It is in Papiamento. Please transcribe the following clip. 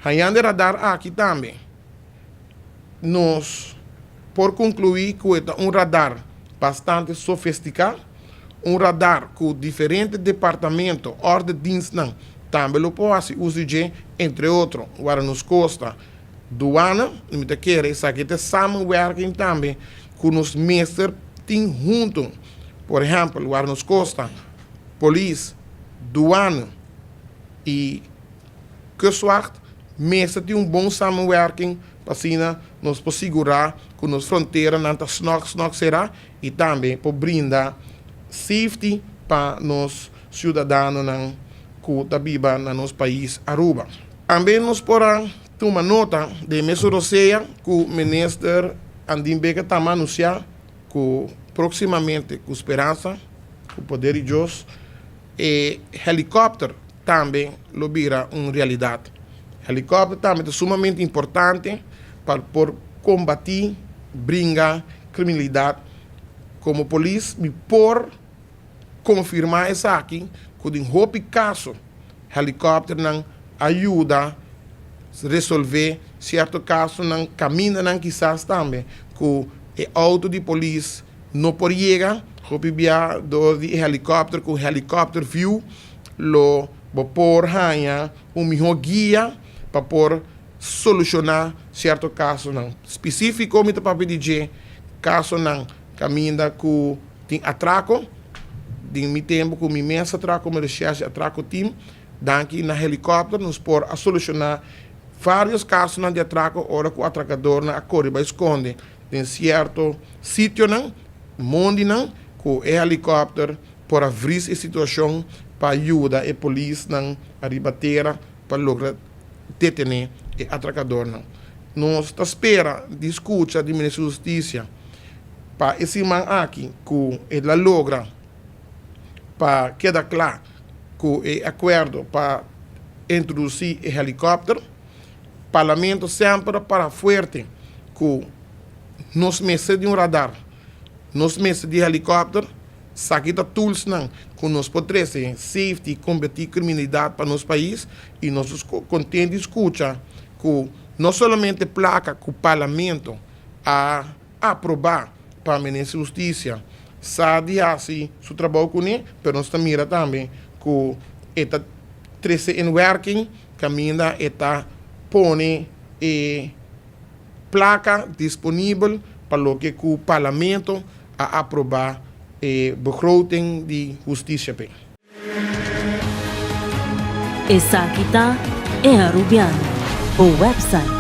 Hañando e radar aki tambe nos por conclui cu e ta un radar bastante sofistica, un radar cu diferente departamento, ordedienstnan tambe lo por haci uso di dje, entre otro Guarda Nos Costa, Douane, y mi ta kere esaki ta e samenwerking tambe cu nos mester tin hunto, por ehempel Guarda Nos Costa, Polis, Douane y Kustwacht mester tin un bon samenwerking pa asina nos por sigurá ku nos fronteranan ta snòk snòk será i tambe por brinda safety pa nos siudadanonan ku ta biba na nos pais Aruba. Tambe nos por a tuma nota den mesun rosea ku Minister Andin Bikker tamba anunsiá ku próksimamente ku speransa ku poder di Dios e helikòpter tambe lo bira un realidat. Helikòpter tambe ta sumamente importante pa por kombatí, bringa kriminalidat. Komo polis mi por konfirmá esaki ku den hopi kaso helikòpternan a yuda resolvé sierto kasonan, kamindanan kisas tambe ku e outo di polis no por yega, hopi bia dor di e helikòpter ku helikòpter view lo bo por haña un mihó guia pa por solushoná sierto kasonan. Spesífiko mi ta papia di dje kasonan kaminda ku tin atrako. Den mi tempu ku mi mes a traha komo reshèrshe atrako team, danki na helikòpter nos por a solushoná vários kasonan di atrako ora ku atrakadornan a kore bai skonde den sierto sitionan, mondinan, ku e helikòpter por a vris e situashon pa yuda e polisnan ariba tera pa logra detené e atrakadornan. Nos ta spera di skucha di Minister di Hustisia pa e siman aki ku el a logra pa keda kla ku e akuerdo pa introdusí e helikòpter. Parlamento semper a para fuerte ku nos mester di un radar, nos mester di helikòpter. Saki ta toolsnan ku nos por trese safety, kombatí kriminalidat pa nos pais i nos ta kontent di skucha ku no solamente plaka ku Parlamento a aprobá pa Minister di Hustisia sa di hasi su trabou kuné, pero nos ta mira tambe ku e ta trese in werking kaminda e ta pone e plaka disponibel pa loke ku Parlamento a aprobá e begroting di hustisia p'e. Esaki ta E Arubiano, bo website.